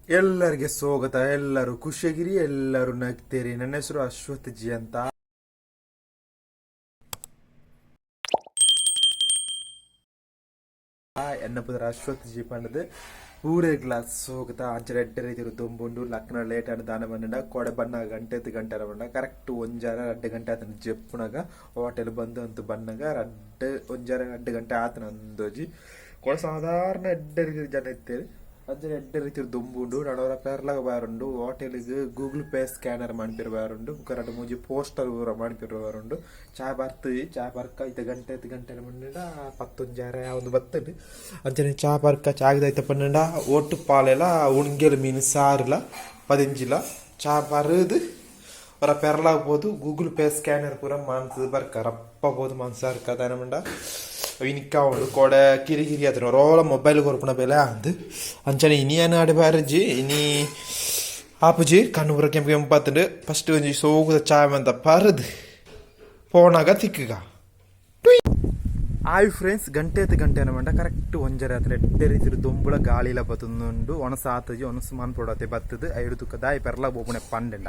ಎಲ್ಲರಿಗೆ ಸ್ವಾಗತ. ಎಲ್ಲರೂ ಖುಷಿಯಾಗಿರಿ, ಎಲ್ಲರೂ ನಗ್ತೀರಿ. ನನ್ನ ಹೆಸರು ಅಶ್ವಥ್ ಜಿ ಅಂತ. ಎನ್ನ ಪುದರ್ ಅಶ್ವಥ್ ಜಿ ಪಂಡದು. ಪೂರೆಗ್ಲ ಸ್ವಾಗತ. ಅಂಚನೆ ಎಡ್ಡೆ ರೀತಿ ದೊಂಬುಂಡು. ಲಕ್ನ ಲೇಟ್ ಆಂಡ್ ದಾನ ಬಂಡ ಕೋಡೆ ಬಣ್ಣ ಗಂಟೆ ಗಂಟೆ ಬಂಡ ಕರೆಕ್ಟ್ ಒಂಜಾರ 2 ಗಂಟೆ ಆತನ ಜೆಪ್ಪುನಗ ಹೋಟೆಲ್ ಬಂದು ಅಂತ ಬಣ್ಣಗ ರಡ್ಡ್ ಒಂಜಾರ 2 ಗಂಟೆ ಆತನ ಅಂದೋಜಿ. ಕೋಡೆ ಸಾಧಾರಣ ಎಡ್ಡೆ ರೀತಿ ಜನ ಇತ್ತೇರು. ಅಂಚನೆ ಎಡ್ಡೆ ರೀತಿ ದೊಂಬುಂಡು. ನಡವರ ಪೆರ್ಲಾಗ ಬಾರುಂಡು. ಹೋಟೆಲ್ಗ್ ಗೂಗಲ್ ಪೇ ಸ್ಕ್ಯಾನರ್ ಮನ್ಪಿರ ಬಾರುಂಡು. ಬೊಕ ರಡ್ಡ್ ಮೂಜಿ ಪೋಸ್ಟರ್ ಪೂರ ಮನ್ಪಿರ ಬಾರುಂಡು. ಚಾ ಬರ್ತು, ಚಾ ಬರ್ಕ ಐತ ಗಂಟೆ ಐತ ಗಂಟೆ ಪಂಡ ಪತ್ತೊಂಜಾರ ಒಂದು ಬತ್ತುಂಡು. ಅಂಚನೆ ಚಾ ಬರ್ಕ ಚಾಗದ ಐತ ಪಂಡ ಒಟ್ಟು ಪಾಲೆಲ ಉಣ್ಗೆಲ್ ಮೀನು ಸಾರುಲ ಪದಿಂಜಿಲ. ಚಾ ಬರುದು ಒರ ಪೆರ್ಲಾಗ ಪೋದು ಗೂಗಲ್ ಪೇ ಸ್ಕ್ಯಾನರ್ ಪೂರ ಮಾನ್ಸದ್ ಬರ್ಕ ರಪ್ಪ ಪೋದು ಮಾನ್ಸಾರ್ಕ ದಾನ ಪಂಡ ಇನಿಕಾವುಂಡು. ಕೋಡೆ ಕಿರಿ ಕಿರಿ ಆತನ ರೋಲ ಮೊಬೈಲ್ ಕೊರ್ಪುನ ಬೆಲೆ ಅಂದ್. ಅಂಚನೆ ಇನಿ ಯಾನ್ ಆಡೆ ಬಾರಜಿ, ಇನಿ ಆಪುಜಿ. ಕಣ್ಣು ಪೂರ ಕೆಂಪು ಕೆಂಪು ಆತುಂಡು. ಫಸ್ಟ್ ಒಂಜಿ ಸೋಕುದ ಚಾಯ್ ಮಂತ ಪರ್ದ್ ಪೋನಾಗ ತಿಕ್ಕುಗ. ಆಯ್ ಫ್ರೆಂಡ್ಸ್, ಗಂಟೆ ಆತು ಗಂಟೆ ಅನಮಂಡ ಕರೆಕ್ಟ್ ಒಂಜರೆ ಆತ್ರ. ಎಡ್ಡೆ ರೀತಿಡ್ ದೊಂಬುಳ ಗಾಳಿಲ ಬತ್ತೊಂದುಂಡು. ಒಣಸು ಆತುಜಿ, ಒಣಸು ಮನ್ಪೊಡತೆ ಬತ್ತುದು. ಐಡು ತುಕ್ಕ ದಾಯಿ ಪೆರ್ಲ ಪೋಪುನೆ ಪಂಡಂಡ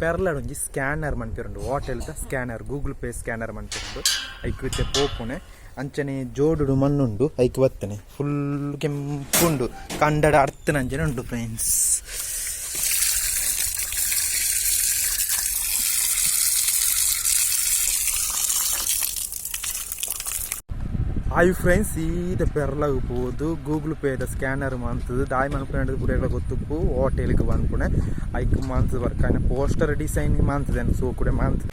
ಪೆರ್ಲಡ್ ಒಂಜಿ ಸ್ಕ್ಯಾನರ್ ಮನ್ಪಿರುಂಡು. ಹೋಟೆಲ್ದ ಸ್ಕ್ಯಾನರ್, ಗೂಗಲ್ ಪೇ ಸ್ಕ್ಯಾನರ್ ಮನ್ಪಿರುಂಡು. ಐಕ್ ಇತ್ತೆ ಪೋಪುನೆ. ಅಂಚನೆ ಜೋಡುಡು ಮಣ್ಣುಂಡು, ಐಕ್ ಬತ್ತನೆ. ಫುಲ್ ಕೆಂಪುಂಡು, ಕಂಡಡ ಅರ್ತನ ಅಂಚನೆ ಉಂಡು ಫ್ರೆಂಡ್ಸ್. ಹಾಯ್ ಫ್ರೆಂಡ್ಸ್, ಸೀದ ಪೆರ್ಲಾಗ್ ಪೋದು ಗೂಗಲ್ ಪೇದ ಸ್ಕ್ಯಾನರ್ ಮಂತುದು ದಾಯಿ ಮನ್ಪುನೆ ಪೂರೆಗ್ಲ ಗೊತ್ತುಪ್ಪು. ಹೋಟೆಲ್ಗ್ ಪನ್ಪುನೆ ಐಕ್ ಮಂತುದು ಬರ್ಕ. ಪೋಸ್ಟರ್ ಡಿಸೈನ್ ಮಂತುದೆ ಸೋಕುಡೆ ಮಂತ್.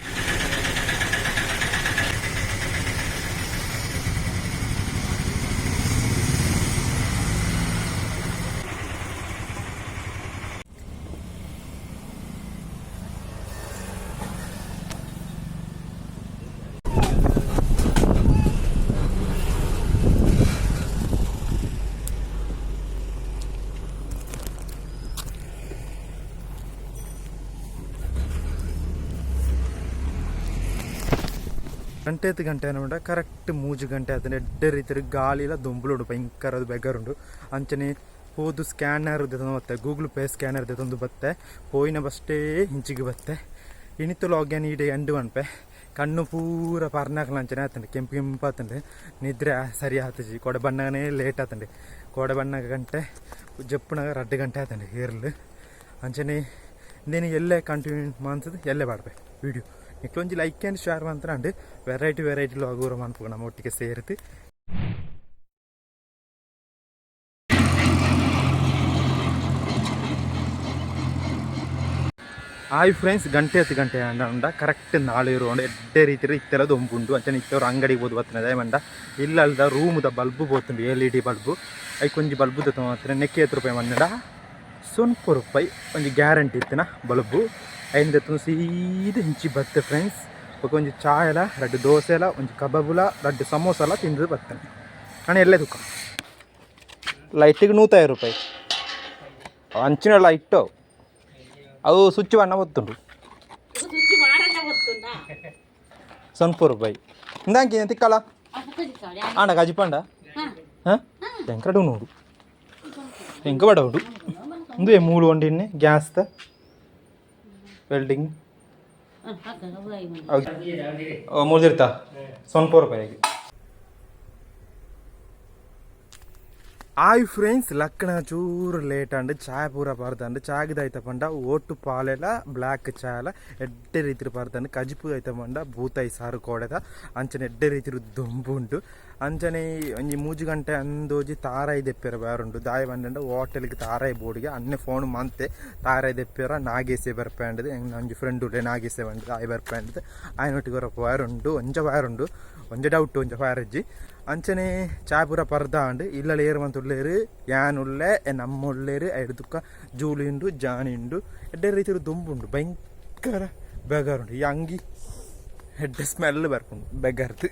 ಗಂಟೆ ಗಂಟೆ ಅನಮಂಡ ಕರೆಕ್ಟ್ 3 ಗಂಟೆ ಆತಂಡ. ಎಡ್ಡೆ ರೀತಿಡ್ ಗಾಳಿಲ ದೊಂಬುಲುಂಡು, ಭಯಂಕರ ಬೆಗರುಂಡು. ಅಂಚನೆ ಪೋದು ಸ್ಕ್ಯಾನರ್ ದೆತೊಂದು ಬತ್ತೆ, ಗೂಗಲ್ ಪೇ ಸ್ಕ್ಯಾನರ್ ದೆತೊಂದು ಬತ್ತೆ. ಪೋಯಿನ ಬಸ್ಟೇ ಇಂಚಿಗ್ ಬತ್ತೆ. ಇನಿತ ಲಾಗ್ ಯಾನ್ ಈಡೆ ಎಂಡ್ ಪನ್ಪೆ. ಕಣ್ಣು ಪೂರ ಪರ್ನಾಕಲ ಅಂಚನೆ ಆತುಂಡು, ಕೆಂಪು ಕೆಂಪು ಆತುಂಡು. ನಿದ್ರೆ ಸರಿ ಆತುಜಿ. ಕೋಡೆ ಬಣ್ಣಗನೇ ಲೇಟ್ ಆತುಂಡು. ಕೋಡೆ ಬಣ್ಣಗ ಗಂಟೆ, ಜಪ್ಪುನಗ 2 ಗಂಟೆ ಆತುಂಡು ಏರ್ಲು. ಅಂಚನೆ ಇಂದೇನು ಎಲ್ಲೆ ಕಂಟಿನ್ಯೂ ಮಂತುದು ಎಲ್ಲೆ ಪಾಡ್ಪೆ ವಿಡಿಯೋ. ನಿಕ್ಲೊಂಜಿ ಲೈಕ್ ಆ್ಯಂಡ್ ಶೇರ್ ಮಂತ್ರಾಂಡ್ ವೆರೈಟಿ ವೆರೈಟಿ ಲಾಗ್ ಪೂರ ಮನ್ಪುಗ ನಮ್ಮ ಒಟ್ಟಿಗೆ ಸೇರ್ದು. ಹಾಯ್ ಫ್ರೆಂಡ್ಸ್, ಗಂಟೆ ಹತ್ತು ಗಂಟೆ ಅಂಡ ಕರೆಕ್ಟ್ ನಾಳೆ ಇರುವಂಡು. ಎಡ್ಡೆ ರೀತಿಡ್ ಇತ್ತೆಲ ದೊಂಬುಂಡು. ಅಂಚನೆ ಇತ್ತೆ ಅಂಗಡಿಗೆ ಪೋದು ಬತ್ತನೆ. ದಾಯೆ ಪಂಡ ಇಲ್ಲಲ್ದ ರೂಮುದ ಬಲ್ಬು ಪೋತುಂಡು, ಎಲ್ ಇ ಡಿ ಬಲ್ಬು. ಐಕ್ ಒಂಜಿ ಬಲ್ಬು ದೆತೊಂದು ನೆಕ್ಕೆ ಏತ್ ರೂಪಾಯಿ ಪಂಡ ಸೊನ್ಪ ರೂಪಾಯಿ. ಒಂಜಿ ಗ್ಯಾರಂಟಿ ಇತ್ತಿನ ಬಲ್ಬು. ಐನ್ ದೆತ್ತೊಂದು ಸೀದ ಇಂಚಿ ಬತ್ತೆ ಫ್ರೆಂಡ್ಸ್. ಬೊಕ ಒಂಜಿ ಚಾಯಲ, ರಡ್ಡ್ ದೋಸೆಲ, ಒಂಜಿ ಕಬಾಬುಲ, ರಡ್ಡ್ ಸಮೋಸಲ ತಿಂದು ಬತ್ತನೆ. ನನ ಎಲ್ಲೆ ತುಕ. ಲೈಟಿಗೆ 150 ರೂಪಾಯಿ. ಅಂಚಿನ ಲೈಟ್ ಅವು ಸ್ವಿಚ್ ಬಣ್ಣ ಗೊತ್ತುಂಟು. ಸೊನ್ಪ ರೂಪಾಯಿ ಇಂದಾಂಕಿ ತಿಕ್ಕಲ ಆಂಡ ಕಜಿಪಂಡ. ಹಾಂ, ಎಂಕಡು ನೋಡು, ಎಂಕ ಬಡ ಉಂಡು. ಇಂದು ಮೂಲು ಒಂಡಿನ್ನೆ ಗ್ಯಾಸ್ದ ವೆಲ್ಡಿಂಗ್ ಮೂರ್ದಿರ್ತಾ ಸೊನ್ಪ ರೂಪಾಯಿಗೆ. ಆಯ್ ಫ್ರೆಂಡ್ಸ್, ಲಕ್ಕಣ ಚೂರು ಲೇಟ್ ಆಂಡ್. ಚಾಯ್ ಪೂರ ಪರ್ದಂಡ್. ಚಾಯ್ದ ಐತ ಪಂಡ ಓಟು ಪಾಲೆಲ ಬ್ಲ್ಯಾಕ್ ಚಾಯಲ ಎಡ್ಡೆ ರೀತಿಡ್ ಪರ್ದಂಡ್. ಕಜಿಪು ಐತ ಪಂಡ ಬೂತಾಯಿ ಸಾರು ಕೋಡೆದ. ಅಂಚನೆ ಎಡ್ಡೆ ರೀತಿಡ್ ದೊಂಬು ಉಂಡು. ಅಂಚನೆ ಒಂಜಿ 3 ಗಂಟೆ ಅಂದೋಜಿ ತಾರಾಯಿ ದೆಪ್ಪೆರ ಬಾರುಂಡು. ದಾಯಿ ಪಂಡಂಡ ಹೋಟೆಲ್ಗೆ ತಾರಾಯಿ ಬೋಡಿಗೆ. ಅನ್ನೆ ಫೋನ್ ಮಂತೆ, ತಾರಾಯಿ ದೆಪ್ಪೆರ ನಾಗೇಸೆ ಬರ್ಪಂಡದು. ಒಂಜಿ ಫ್ರೆಂಡ್ ಉಲ್ಲೆ ನಾಗೇಸೆ ಬಂದು ಆಯ್ ಬರ್ಪಂಡದು. ಆಯನೊಟ್ಟಿಗೆ ಒರ ವಾರುಂಡು, ಒಂಜ ವಾರುಂಡು, ಒಂಜ ಡೌಟ್, ಒಂಜ ಫಾರಜ್ಜಿ. ಅಂಚನೆ ಚಾಯ್ ಪೂರ ಪರ್ದಾಂಡ್. ಇಲ್ಲಲ್ ಏರ್ ಮಂತ ಉಲ್ಲೆರ್, ಯಾನ್ ಉಲ್ಲೆ, ನಮ್ಮ ಉಲ್ಲೆರ್. ಐಡ್ ತುಕ್ಕ ಜೂಲಿ ಉಂಡು, ಜಾನಿ ಉಂಡು. ಎಡ್ಡೆ ರೀತಿಡ್ ದೊಂಬುಂಡು, ಭಯಂಕರ ಬೆಗರುಂಡು. ಈ ಅಂಗಿ ಎಡ್ಡೆ ಸ್ಮೆಲ್ ಬರ್ಪುಂಡು ಬೆಗರ್ದು.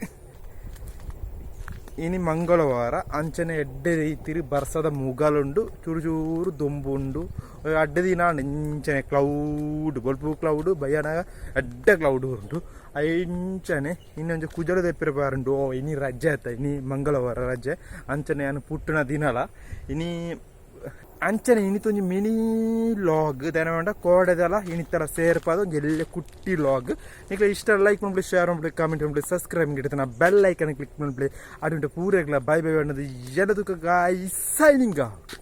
ಇನಿ ಮಂಗಳವಾರ. ಅಂಚನೆ ಎಡ್ಡೆ ರೀತಿಡ್ ಬರ್ಸದ ಮುಗಲುಂಡು, ಚೂರು ಚೂರು ದೊಂಬುಂಡು. ಅಡ್ಡೆ ದಿನ ಇಂಚನೆ ಕ್ಲೌಡ್, ಬೊಲ್ಪು ಕ್ಲೌಡ್, ಬಯ್ಯನಾಗ ಎಡ್ಡೆ ಕ್ಲೌಡ್ ಉಂಡು. ಅಂಚನೆ ಇನ್ನೊಂಜಿ ಕುಜಲ ದೆಪ್ಪೆರೆ ಬಾರುಂಡು. ಓ ಇನಿ ರಜೆ ಆತ, ಇನಿ ಮಂಗಳವಾರ ರಜೆ. ಅಂಚನೆ ಯಾನ್ ಪುಟ್ಟುನ ದಿನಲ ಇನಿ. ಅಂಚನೆ ಇನಿತೊಂಜಿ ಮಿನಿ ವ್ಲಾಗ್ ದಾನೆ ಪಂಡ ಕೋಡೆದಲ ಇನಿತಲ ಸೇರ್ಪಾದ್ ಒಂಜಿ ಎಲ್ಯ ಕುಟ್ಟಿ ವ್ಲಾಗ್. ನಿಕ್ಲೆ ಇಷ್ಟ ಲೈಕ್ ಮನ್ಪುಲೆ, ಶೇರ್ ಮನ್ಪುಲೆ, ಕಾಮೆಂಟ್ ಮನ್ಪುಲೆ, ಸಬ್ಸ್ಕ್ರೈಬ್ ಗಿಡತನ ಬೆಲ್ ಐಕನ್ ಕ್ಲಿಕ್ ಮನ್ಪುಲೆ. ಅಡುಂಟು ಪೂರೆಗ್ಲ ಬೈ ಬೈ ಪಂಡದು ಎನ ತುಕ ಗಾಯ್ಸ್, ಸೈನಿಂಗ್ ಔಟ್.